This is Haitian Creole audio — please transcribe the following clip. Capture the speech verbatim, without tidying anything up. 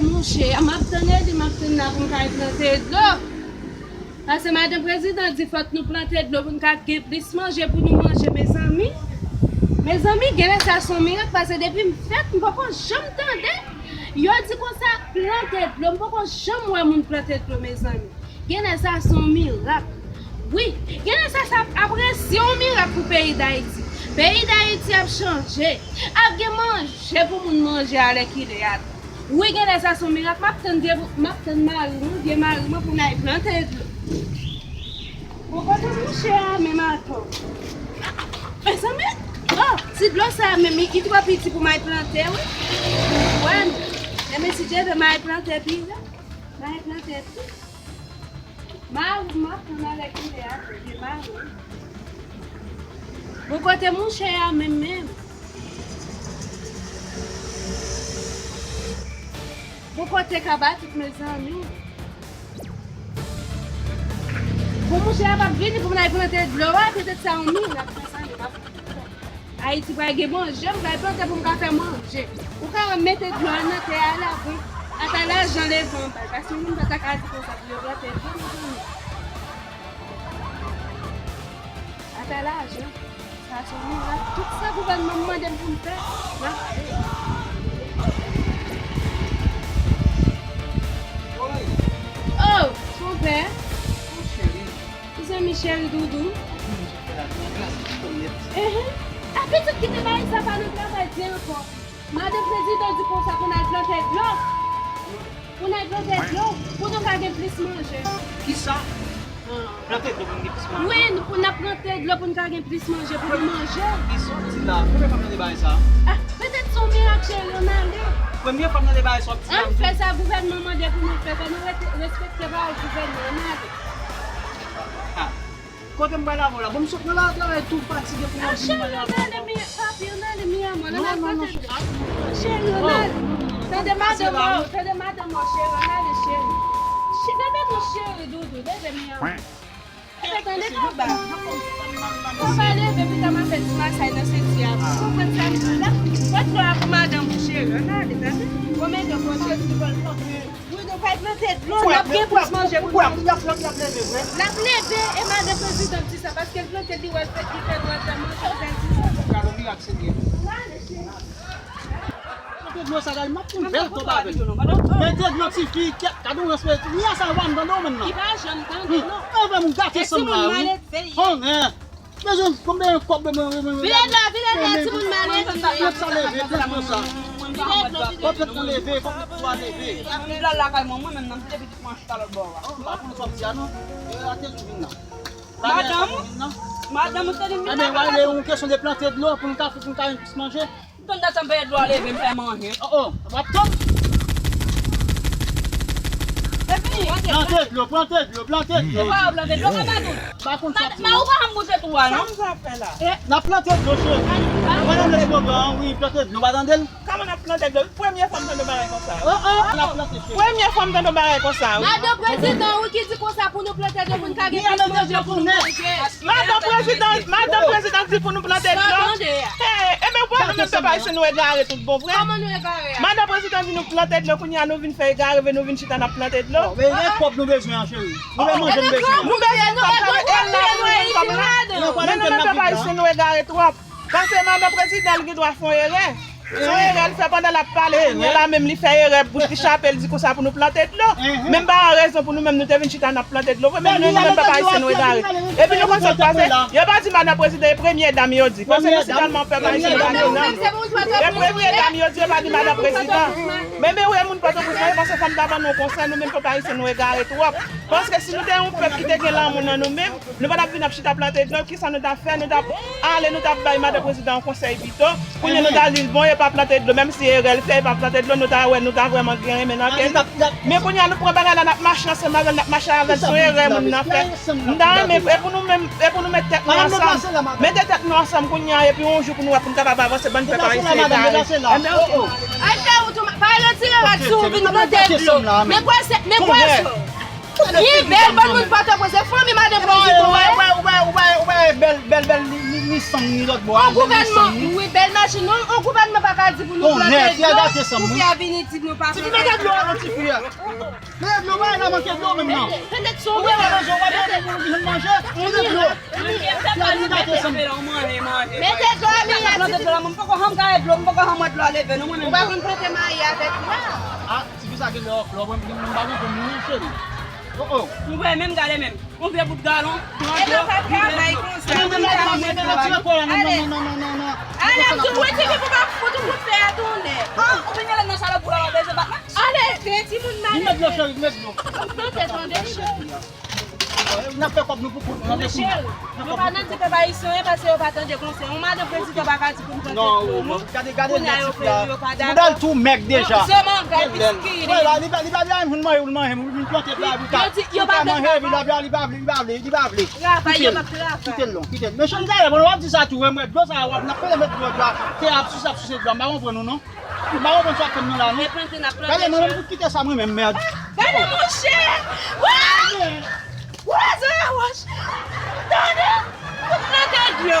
Monchè, m ap tann li, m ap tann la pou m ka al plante dlo. Paske madan prezidan di fòk nou plante dlo pou n ka gen plis manje pou nou manje, mezanmi. Mezanmi, genlè sa se yon mirak, paske depi m fèt, m poko janm tande yo di konsa, plante dlo. M poko janm wè moun plante dlo, mezanmi. Genlè sa se yon mirak. Wi, genlè sa, sa ap resi yon mirak pou peyi Dayiti. Peyi Dayiti ap chanje. Ap gen manje pou moun manje alèkile a. Wi, genlè sa se yon mirak. M ap tann vye, m ap tann mari mwen, vye mari mwen pou n al plante dlo. Bon, kote mouche a menm atò? Mezanmi, oh, ti dlo sa menm, li, li twò piti pou m al plante, wi. Wè, men si Dye vle, m al plante pi, wi. M al plante pi. Mari m ap tann alèkile a, vye mari. Bon, kote mouche a menm, menm? Bon, kote kabatit, mezanmi? Bon, mouche a p ap vini pou m al plante dlo a, petèt sa yon mirak, mezanmi, m ap Ayiti pral gen manje, m pral plante pou m ka fè manje. Ou ka mete dlo a nan tè a la, bon. Ata lajan leve anba l, paske moun pa ta ka di konsa pou yo plante dlo, mezanmi. Ata lajan. Sa se yon mirak. Tout sa gouvènman an mande m pou m fè, m ap fè. Oh, konpè. Zanmi cheri doudou. Enhen. A pitit ki te bay sa pa nan travay di ankò. Madan prezidan di konsa pou n al plante dlo. Pou n al plante dlo, pou nou ka gen plis manje. Kisa? Plante dlo pou n gen plis manje? Wi, nou, pou n ap plante dlo pou n ka gen plis manje, pou nou manje. Kisa w di la? Premye fwa m tande bagay sa. Ah, petèt se yon mirak cheri, ann ale. Premye fwa m tande bagay sa w ap di la. Ann fè sa gouvènman mande pou nou fè, fò nou rete, respekte pawòl gouvènman, ann ale. Ah. Kote m pral avè w la? Bon, m sot nan la travay tou fatige pou mwen vin pale avè w. Cheri, ann ale, mi, papi, ann ale, mi amor, ann al plante dlo. Cheri, ann ale. Tande madanm ou, tande madanm ou, cheri, ann ale, cheri. Leve non, cheri, doudou, leve, mi amor. Leve, tande papa. Papa, leve, pita m ap fè ti masaj nan senti a. Ou konprann sa m di la? Pot dlo a pou madanm ou, cheri, ann ale, tande. Bon, men, konprann. Wi, nou pral plante dlo, n ap gen plis manje pou nou. L ap, l ap, l ap, l ap leve vre. L ap leve, e madan prezidan di sa, paske l plante, li wè l fè, li fè nou al fè manje, l fè di sa. Gade mirak, Senyè. Plante dlo sa, gade, m ap fout bèl tonbe avè l. Plante dlo, tifi, kèt, gade yon respè. Mirak sa, w pa janm tande w menm nan. Li pa janm tande, non. Anvan m gate sanm la, wi. Konnen. Bezwen konbyen kòb mwen, mwen, mwen. Vide dlo, vide dlo, timoun, m ale. Fòk sa leve, fòk sa. Fòk sa leve, fòk sa leve. Vide dlo lakay mwen, mwen menm nan, m kite pitit mwen chita lòt bò a. M pa konn sa w di a non. E, atè sou vin nan. Madanm, madanm, ou te di m vin nan. Ebyen, w ale, yon kesyon de plante dlo pou n ka, pou n ka jwenn plis manje. M tann dat sa m peye dlo a leve, m fè manje. Oh, oh, w ap tann? Epi, plante dlo, plante dlo, plante dlo. Ou pa plante dlo, papa tout. Pa konn sa. Ma, ou pa janm bouje tou a, non? Sa m sa fè la? N ap plante dlo, cheri. Madanm Leslogan, wi, plante dlo, w pa tande l? Kòman n ap plante dlo? Premye fwa m tande bagay konsa. Oh, oh, n ap plante, cheri. Premye fwa m tande bagay konsa, wi. Madan prezidan, wi, ki di konsa pou nou plante dlo, pou n ka gen plis manje, pou nou manje. Madan prezidan, madan prezidan di pou nou plante dlo. Hey, ebyen, ou pa wè nou menm pèp ayisyen nou egare tout bon vre? Kòman nou egare a? Madan prezidan di nou plante dlo, kounye a nou vin fè egare, nou vin chita n ap plante dlo. Men e kòb nou bezwen an, cheri. Nou bezwen manje, nou bezwen. Nou bezwen kòb la, e la pou nou jwenn kòb la. Men nou menm pèp ayisyen nou egare twòp. Paske madan prezidan li gen dwa fè yon erè. Se yon erè l fè pandan l ap pale, kounye a la menm li fè erè, bouch li chape, l di konsa pou nou plante dlo. Men m pa wè rezon pou nou menm nou te vin chita n ap plante dlo vre, men nou menm pèp ayisyen nou egare. Epi nou konn sa k pase, yo pa di madan prezidan e premye dam yo di. Paske nou se tèlman pèp ayisyen nou pa gen nanm. E premye dam yo di, yo pa di madan prezidan. Men, men wi, moun Pòtoprens, mwen panse fò m ta ban nou yon konsèy, nou menm pèp ayisyen nou egare twòp. Paske si nou te yon pèp ki te gen lanmou nan nou menm, nou pa t ap vin ap chita plante dlo, kisa nou t ap fè? Nou t ap ale, nou t ap bay madan prezidan yon konsèy pito. Kounye a nou ta di l, bon, e pa plante dlo, menm si erè l fè, e pa plante dlo, nou ta wè, nou ta vrèman gen renmen nan kè l. Men kounye a nou pran bagay la, n ap mache ansanm avè l, n ap mache avè l, se yon erè moun nan fè. M ta renmen, e pou nou menm, e pou nou met tèt nou ansanm. Mete tèt nou ansanm kounye a, epi yon jou pou nou wè, pou n kapab avanse, bann pèp ayisyen egare. Ebyen, oke. Al fè wout ou, pa retire rad sou ou vin plante dlo. Men kwè se, men kwè se. Li bèl, bann moun Pòtoprens, se fanmi madan prezidan. Ou wè, ou wè, ou wè, ou wè, bèl, bèl, bèl, li, li, Ni sang, ni lòt bò. An gouvènman, wi, bèl machin, non? An gouvènman pa ka di pou nou plante dlo, pou fè a vini di nou pa plante dlo. Ti fi, mete dlo a non, ti fi a. Mete dlo, bay la manke dlo menm non. Mete dlo, mete dlo. Mete dlo a mi a. Mete dlo a mi a. Mwen poko janm gade dlo, mwen poko janm wè dlo a leve non, mwen menm. Ou pa konn plante mayi avèk mwen. Ah, ti fi sa gen lè wòf lò, mwen m pa konprann li non, cheri. Oh, oh. Nou wè menm, gade menm. Yon vye bout galon, pran dlo. E nou pa travay konsa. Mwen menm la mwen menm la ti nan kò la non, non, non, non, non. Ale, m tou wè ti fi pou pa fout ou fout fè a tounen. Ah, ou vin rele nan salòp pou la w ap bezwen bat mwen. Ale, gen timoun malere. Li met dlo, cheri, li met dlo. Ou plante tande, cheri. N ap fè kòb nou pou kont nou, tande. Cheri, yo pa nan di pèp ayisyen anyen paske yo pa tande konsèy. Yon madanm prezidan pa ka di pou n plante dlo non. Gade, gade nèg ti fi a. Ti bouda l tou mèg deja. Li pa, li pa, li pa menm manje, li manje, li vin plante pla, li pa, li pa manje, li pa vle, li pa vle, li pa vle. Travay, yo p ap travay. Kite l non, kite l. Men Chanzale, bon, w ap di sa tou, wè, mwen, dlo sa, w ap, n ap pede met dlo, dlo a, tè ap sise, ap sise dlo a, m pa konprann ou non. M pa konprann sa w ap fè m nan la non. Gade, mwen menm pou kite sa mwen menm, mèd. Gade monchè! Wè! Wè, se wòch! Tande! Ou plante dlo!